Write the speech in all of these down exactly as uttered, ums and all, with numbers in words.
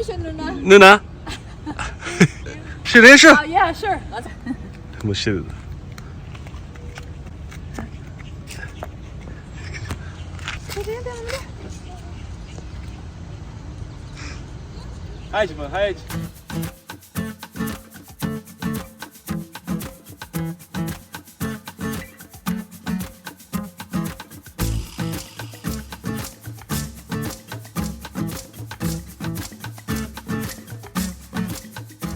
Sure, Nuna. Nuna? She ready? Sure. Uh, yeah, sure. Let's. Mo shit. Hi, Jima. Hi.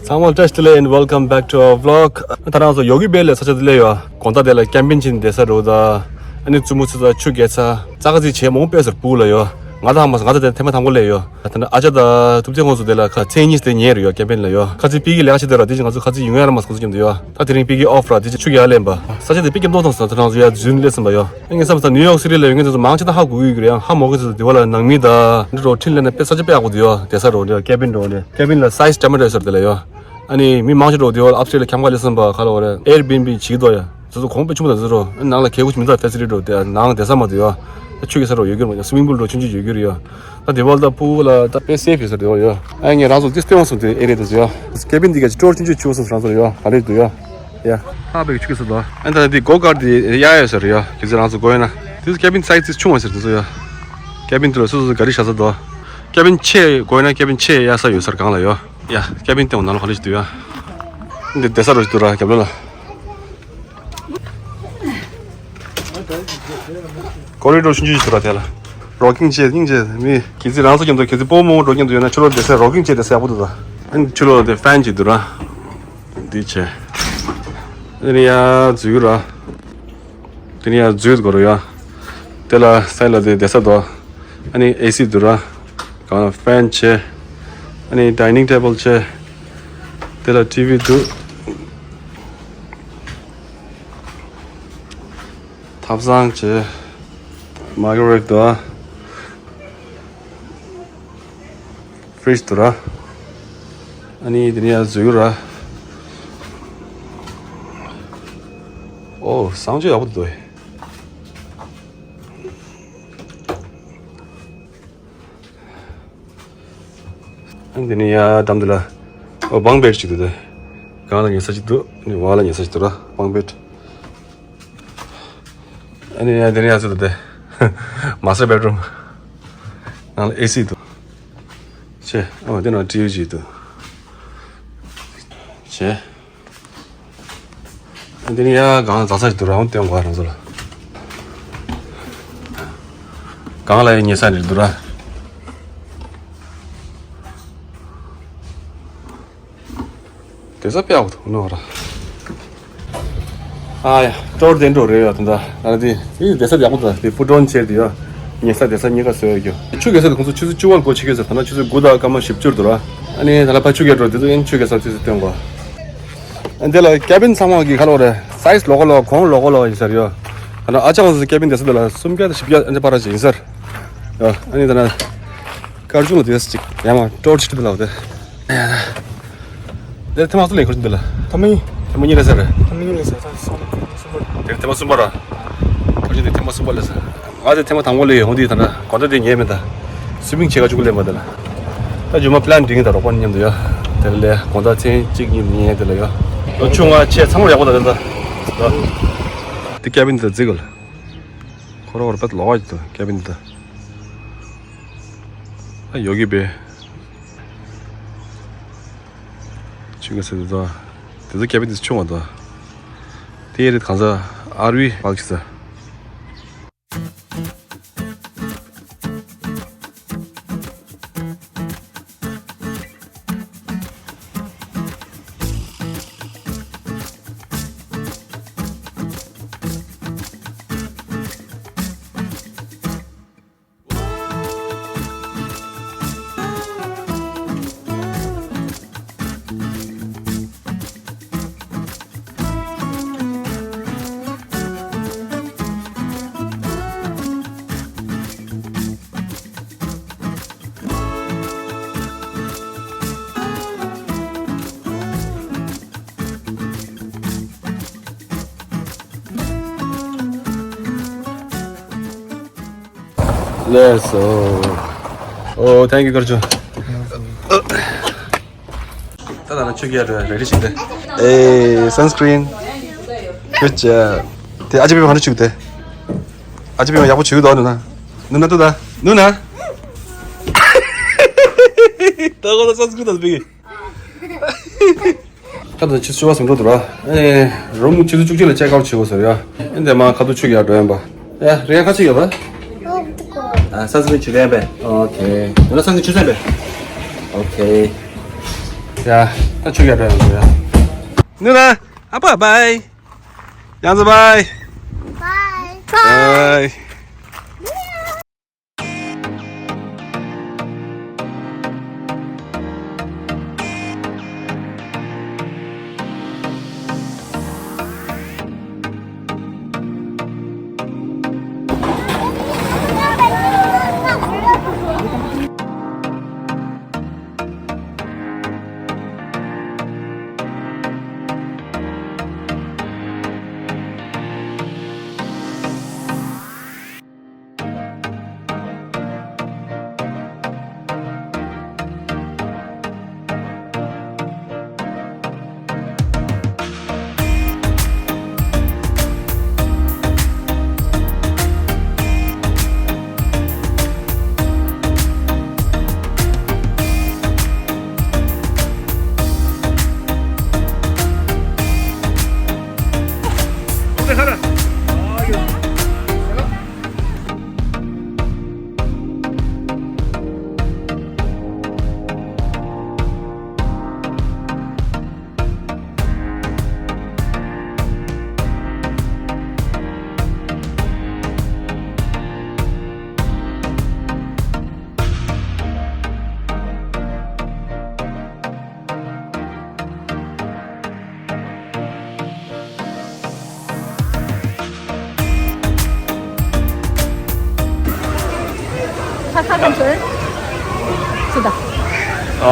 ཚང་མ་བཀྲ་ཤིས་བདེ་ལེགས། And welcome back to our vlog. ད་རང་ཚོ་ཡོ་གི་བེ་ལ་ས་ཆ་དེ་ལ་ཡོད། དགོང་དག་དེ་ལ་ཀེམ་པིང་བྱས་ནས་བསྡད་ས་རེད་ད། ཨ་ནི་བཙུན་མོ་ཚོ་ད་ཆུ་རྐྱལ་ཚར། རྩྭ་ཁ་རྩིས་བྱས་མང་པོ་སྤེལ་ཟེར་སྤུ་གུ་ལ་ཡོད། ང་དང་མ་སོང་། ང་ད་དེ་ཐེངས་མ་དང་པོ་ལ་ཡོད། ད་ནི་ཨ་ཅག་དང་ཐུབ་བསྟན་ཁོང་ཚོ་དེ་ལ་ཁ་མཚན་གཉིས་དེ་ཉལ་རེད་ཡོད། ཀེམ་པིང་ལ་ཡོད། ཁ་རྩིས་པི་ཀི་ལས་ཀ་བྱེད་དེ་ར། དེ་བཞིན་ང་ཚོ་ཁ་རྩིས་ཡོང་ཡ་ར་མ་སོང་ཚོ་ཀྱང་དེ་ཡོད། ད་དེ་རིང་པི་ཀི་ཨོཕ་ར། དེ་ཆུ་རྐྱལ་ལེན་པ། ས་ཆ་དེ་དཔེ་སྐྱིད་མདོག་མདོག་སོང་། ད་ང་ཚོ་ཡར་འཛུལ་ནས་སླེབས་ཟིན་པ་ཡོད། ངས་བསམ་ས་ནིའུ་ཡོག་སི་ཊི་ལ་ཡོད་མཁན་ཚོ་མང་ཆེ་ད་ཧ་གོ་གི་ཡོད་ཀྱི་རེད། ཡང་ཧ་མ་གོ་མཁན་ཚོ་དེ་བ་ལ་ནང་མི་ད་འདི་འགྲོ་འཕྲིན་ལས་ན་དཔེ་ས་ཆ་དཔེ་ཡག་པོ་དེ་ཡོད། བསྡད་ས་འགྲོ་འདི་ཀེམ་པིང་འགྲོ་འདི། ཀེམ་པིང་ལ་སའིཛ་འདྲ་མི་འདྲ་ཡོད་ས་རེད་དེ་ལ་ཡོད། ཨ་ནི་མི་མང་ཆེ་འགྲོ་དེ་བ་ལ་ཨབ་སི་ཊེར་ལ་ཁྱམས་ཁ་སླེབས་ཟིན་པ་ག་ལ་བ་རེད། ཨེར་བི་ཨེན་བི་བྱེད་ཀྱི་འདུག་ཡ། དེ་ཚོ་གོང་དཔེ་ཆེན་པོ་དང་དེ་ཚོ་རོ། ནང་ལ་གད་ཁུག་མི་འདུག་ཕེ་སི་ལི་ཊི་འགྲོ་དེ་ནང་བསྡད་ས་མ་དེ་ཡོད། ཆུ་གི་ས་རོ་ཡོད་རྒྱུ་རེད། སུའི་མིང་པུལ་འགྲོ་ཆུང་ཆུང་ཡོད་རྒྱུ་རེད་ཡོད། ད་དེ་བ་ལ་ད་སྤུ་གུ་ལ་ད་དཔེ་སེབ་ཡོད་ས་རེད་ཡོད། ཨ་ངས་རང་ཚོ་ཏིས་སྟོན་སོང་དེ་ཨེ་རེད་དེ་ཚོ་ཡོད། ཀེམ་པིང་འདི་ག་ཅིག་སྤྲོ་ཆུང་ཆུང་ཆུ་སོང་རང་ཚོ་ལ་ཡོད། ག་རེ་འདུག་ཡོད། ཡ། ཧ་བེག་ཆུ་གི་ས་དོ། ཨ་ད་འདི་གོ་ཀར་འདི་གཡར་ཡོད་ས་རེད་ཡོད། ཁྱེད་ཚོ་རང་ཚོ་དགོས་ཡོད་ན། དེ་ཚོ་ཀེམ་པིང་སའིཛ་ཏིས་ཆུང་བ་ས་རེད་དེ་ཚོ་ཡོད། ཀེམ་པིང་དེ་ལ་སོ་སོ་ག་རེ་བཞག་ས་དོ། ཀེམ་པིང་ཆེ་དགོས་ན་ཀེམ་པིང་ཆེ་གཡར་ས་ཡོད་ས་རེད་གང་ལ་ཡོད། ཡ། ཀེམ་པིང་སྟེང་ནང་ལོགས་ག་རེ་ཞིག་འདུག་ཡ། འདི་བསྡད་ས་རོ་ཞིག་འདུག་ར་རྒྱབ་ལོགས་ལ། ཀོ་རི་ཌོར་ཆུང་ཆུང་ཞིག་འདུག་ར། དེ་ལ་རོ་ཀིང་བྱས་སྙིང་རྗེ། མི་གལ་སྲིད་རང་ཚོ་མཉམ་དུ་གལ་སྲིད་སྤོ་བོ་རྨོ་མོ་འགྲོ་མཁན་དུ་ཡོད་ན་ཕྱི་ལོགས་བསྡད་ས་རོ་ཀིང་བྱས་བསྡད་ས་ཡག་པོ་འདུག་ད། ཨ་ནི་ཕྱི་ལོགས་དེ་ཕེན་ཅིག་འདུག་ར། འདི་བྱས། འདི་ནི་ཡར་འཛུལ་ར། དེ་ནས་ཡར་འཛུལ་དགོས་རེད་ཡ། དེ་ལ་སའིཌ་ལ་དེ་བསྡད་ས་འདུག་ཨ་ནི་ཨེ་སི་འདུག་ར། གང་ལ་ཕེན་བྱས། ཨ་ནི་ཌའི་ནིང་ཊེ་བལ་བྱས། དེ་ལ་ཊི་ཝི་འདུག་ཐབ་ཚང་བྱས། མའི་ཀོ་ཝེབ་འདུག་ཨ། ཕི་རིཇ་འདུག་ར། ཨ་ནི་དེ་ནས་ཡར་འཛུལ་ར། ཨོ་བཟང་སྤྱོད་ཡག་པོ་འདུག་ཨ་ནི་དེ་ནས་ཡར་འགྲམ་དེ་ལ་ཨོ་བང་བེཌ་ཅིག་འདུག་སྟེ། སྒང་ལ་ཉལ་ས་ཅིག་འདུག་ཨ་ནི་འོག་ལ་ཉལ་ས་ཅིག་འདུག་ར། བང་བེཌ། ཨ་ནི་ཡ་དེ་ནས་ཡ་ཚོ་དེ་མ་སི་ཊར་བེཌ་རུམ། ནང་ལ་ཨེ་སི་འདུག་ཆེ། ཨོ་དེ་ནང་ཊི་ཝི་ཅིག་འདུག་ཆེ། ཨ་དེ་ནས་ཡ་སྒང་ལ་ཟ་ས་ཞིག་འདུག་ར། འོང་སྟོན་གོ་རང་ཚོ་ལ། སྒང་ལ་ཡ་ཉལ་ས་རེད་འདུག་ར། བསྡད་ས་དཔེ་ཡག་པོ་འདུག་ནོ་ར། ཨ་ཡ། ཊོར་དེ་འགྲོ་རེད་ཡ། ད་ལྟ་ང་དེ་དེ་བསྡད་ས་ཡག་པོ་འདུག་དེ་ཕུ་ཌོན་ཆེར་དེ་ཡ། ཉལ་ས་བསྡད་ས་གཉིས་ཀ་བཟོས་ཡོད་རྒྱུ། ཆུ་རྐྱལ་ས་དེ་ཁོང་ཚོ་ཆུ་ཚོད་བཅུ་པ་འགོ་ཕྱི་རྐྱལ་ས། ད་ལྟ་ཆུ་ཚོད་དགུ་དང་སྐར་མ་བཞི་བཅུ་འདུག་ར། ཨ་ནི་ད་ལྟ་ཕར་ཆུ་རྐྱལ་འགྲོ་དེ་ཚོ་ཡིན་ཆུ་རྐྱལ་ས་དུས་ཚོད་སྟོན་གོ། ཨ་འདི་ལ་ཀེ་བིན་ཚང་མ་གི་ཁ་ལོ་རེད། སའིཛ་ལོགས་ཀ་ལོགས་གོང་ལོགས་ཀ་ལོགས་ཡིན་ས་རེད་ཡ། ད་ལྟ་ཨ་ཅག་ཚོ་ཀེ་བིན་བསྡད་ས་དེ་ལ་སུམ་བརྒྱ་དང་བཞི་བརྒྱ་ཨ་འདྲ་བར་ཅིག་ཡིན་ས་རེད་ཡ། ཨ་ནི་ད་ལྟ་སྐར་ཆུང་དེ་ཅིག་ཡང་མ་ཊོར་ཆི་ཏི་པི་ལ་བ་དེ། དེར་ཐེངས་མ་ག་ཚོད་ལེན་གོ་འདི་ལ། ཐེངས་མ་གཉིས། ཐེངས་མ་གཉིས་ལེན་ས་རེད། ཐེངས་མ་གཉིས་ལེན་ས་རེད། ཐེངས་མ་གསུམ་པ་ར། ཁོ་ཅི་འདི་ཐེངས་མ་གསུམ་པ་ལེན་ས། ང་དེ་ཐེངས་མ་དང་པོ་ལེན་ཡོང་དུས་ད་ན་དགོང་དག་དེ་ཉལ་མེད་ད། སུའི་མིང་བྱེད་ག་བཅུག་ལེན་པ་དེ་ལ། ད་རྗེས་མ་པི་ལན་སྒྲིག་ད་རོགས་པ་མཉམ་དུ་ཡ། དེ་ལ་ལས་དགོང་དག་མཚན་གཅིག་གཉིས་ཉལ་དེ་ལ་ཡ། ལོ་ཆུང་ང་ཆེ་ཚང་མ་ཡག་པོ་ད་དེ་ད། དེ་ཀེ་བིན་དེ་རྫིག་ག་ལ། ཁོ་ར་བར་པད་ལོག་ཡོད་དོ་ཀེ་བིན་དེ་ད། ཨ་ཡོ་གི་བེ། ཆུང་ག་ཟེར་དེ་ཚོ། དེ་ཚོ་ཀེ་བིན་དེ་ཆུང་བ་དོ། དེ་རེད་གང་ཟ་ཨར་ཝི་པག་ཆུ་ཟ། ལགས་སོ། ཨོ། ཐེང་ཀིའུ་དཀར་ཆུང་། ཆུ་རྒྱག་རེ་རེ་ཞིག་དེ། ཨེ་སན་སི་ཀྲིན། Good job. དེ་ཨ་ཅེ་པི་མ་ཧ་ནུ་ཆུ་དེ། ཨ་ཅེ་པི་མ་ཡག་པོ་ཆུ་དོ་ནུ་ན། ནུ་ན་ཏུ་ད། ནུ་ན། ད་གོ་ད་སན་སི་ཀྲིན་ད་སྤེ་གི། ད་ད་ཆུ་ཆུ་བ་སུམ་འགྲོ་དུ་ར། ཨེ་རུམ་ཆུ་ཚོད་བཅུ་གཅིག་ལ་ཅེག་ཨའུཊ་བྱེད་དགོས་ཟེར་ཡ། ཨེ་འདས་མ་ཁ་ཐུག་ཆུ་རྒྱག་འགྲོ་ཡིན་པ། ཡ་རེ་ཁ་ཆུ་ཡོད་པ། ཨ་སན་སི་ཀྲིན་ཆུ་ལེན་པས། ཨོ་ཁེ། ང་ལ་སན་སི་ཀྲིན་ཆུ་ཚན་པས། ཨོ་ཁེ། ཡ་ད་ཆུ་རྒྱག་འགྲོ་ཡིན་པ་ཡ། ནུ་ན། ཨ་པ་བའི། ཡང་ཚ་བའི། Bye. Bye. ཁ་ཁ་གང་ཚོད། སུ་ད། ཨ།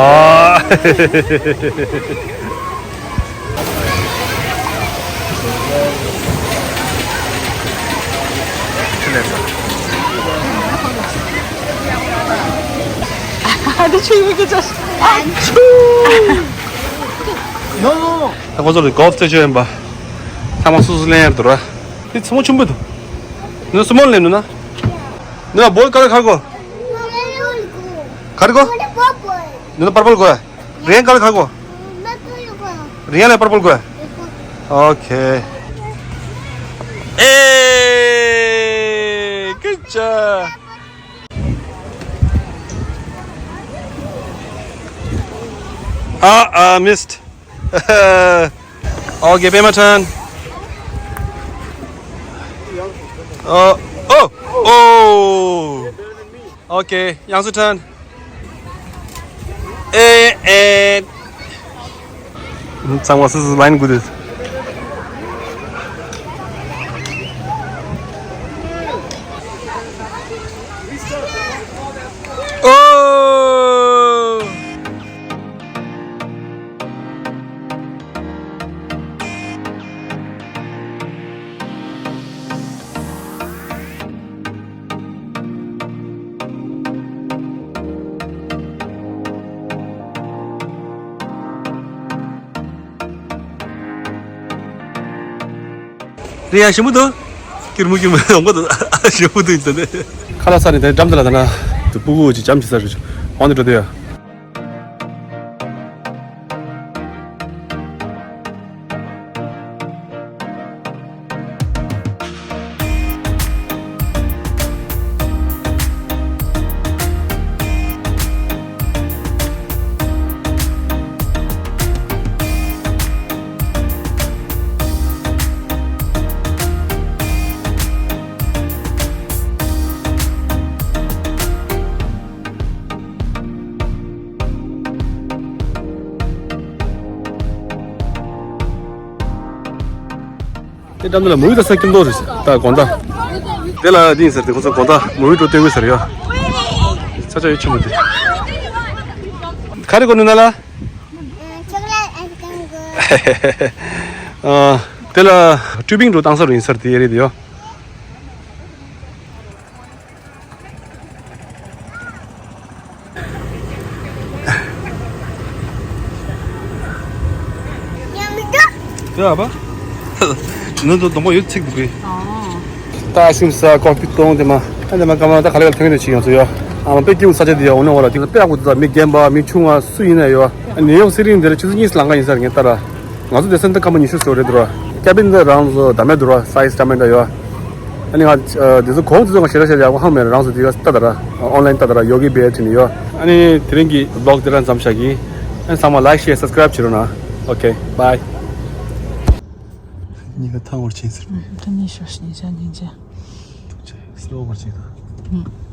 ཨ་དེ་ཆུ་ཡོད་ཀྱི་ཅོ། ཨ་ཆུ། ད་ཁོ་ཚོ་ལ་གོལ་ཕ་རྩེད་ཆོག་ཡིན་པ། ཚང་མ་སུ་སུ་ལེན་ཡར་འདུག་ར། དེ་མཚོ་མོ་ཆུང་པོ་འདུག་ནུ་སུ་མོ་ལེན་ནུ་ན། ནུ་བོལ་ག་རེ་ག་རེ་གོ། ག་རེ་གོ། ནུ་ན་པར་པལ་གོ། རེན་ག་རེ་ག་རེ་གོ། རེན་ལ་པར་པལ་གོ། ཨོ་ཁེ། ཨེ། Good job. Ah, ah, missed. Okay, pay my turn. Uh, oh, oh. Okay, Yang Su turn. Eh, eh. ཚང་མ་སུ་སུ་ལ་ཡིན་དགོས་དུས། ཨོ། རེད་ཡ། ཞིམ་པོ་འདུག་སྐྱུར་མོ་སྐྱུར་མོ་ཡོང་གི་འདུག་ཞིམ་པོ་འདུག་ཡིན་ད་ནི། ཁ་ལག་ཟ་ནས་དེ་འགྲམ་དེ་ལ་ད་ན་དུ་སྤུ་གུ་ཅིག་འཇམ་ཅིག་ཟ་རུ་ཆུ་འོང་དུ་འགྲོ་དུ་ཡ། དེ་འགྲམ་དུ་ལ་མུ་བི་ལྟ་ས་སྐྱིད་མདོག་རེད་ད་དགོང་དག་དེ་ལ་འདི་ཡིན་ཟེར་ཏེ་ཁོ་ཚོ་དགོང་དག་མུ་བི་འགྲོ་སྟོན་གི་ཟེར་ཡ། ཆ་ཆ་ཡོད་ཆེན་མོ་དེ། ག་རེ་གོ་ནུ་ན་ལ། ཨ། དེ་ལ་ཀྲུ་པིང་འགྲོ་བཏང་ས་རུ་ཡིན་ཟེར་དེ་ཡ་རེད་དེ་ཡོ། ཡོད་ཨ་ཕ། ནུ་དུ་སྡོང་པོ་ཡོད་ཚིག་འདུག་གི། ད་ཨ་སིམ་ས་ཀོ་ཕི་གཏོང་དེ་མ། ཨ་དེ་མ་ཀ་མ་ད་ག་ལེ་ག་ཐོན་གི་ཆི་ཡང་ཚོ་ཡོད། ཨ་མ་པེ་ཀིའུ་ས་ཆ་དེ་ཡོད་འོ་ནོ་བ་ལ་དེ་ང་པེ་ཨ་གུ་དུ་མི་རྒན་པ་མི་ཆུང་བ་སུ་ཡིན་ན་ཡོད། ཨ་ནི་ཡོག་སི་རིང་དེ་ལ་ཆུ་ཚོད་གཉིས་ལང་ཀ་ཡིན་ས་རེད་ངས་ལྟ་ར། ང་ཚོ་དེ་སེམས་ཐག་སྐམ་པ་ཉི་ཤུ་ཟོ་རེད་འདུག་ར། ཀ་བིན་དེ་རང་ཚོ་ད་མེད་འདུག་ར་སའི་ཛི་ད་མེད་འདྲ་ཡོད། ཨ་ནི་ང་ཨ་དེ་ཚོ་གོང་དེ་ཚོ་ང་ཞེ་དྲག་ཞེ་དྲག་ཡག་པོ་ཧང་མེད་ར། རང་ཚོ་དེ་ག་ལྟ་ད་ར། ཨོན་ལན་ལྟ་ད་ར། ཡོ་གི་བེ་ཊི་ནི་ཡོད། ཨ་ནི་དེ་རིང་གི་བི་ལོག་དེ་རང་མཚམས་བཞག་གི། ཨ་ནི་ཚང་མ་ལའིག་ཤེར་སབ་སི་ཀ་རའིབ་བྱེད་རོགས་གནང་། ཨོ་ཁེ་བྷའི། གཉིས་ཀ་ཐང་བར་ཕྱིན་ཟེར། ད་ནི་ཤོ་ཤི་ཉིན་ཅན་ཉིན་ཅན། ཐུག་ཆེ་སི་ལོ་བར་ཕྱིན་ད།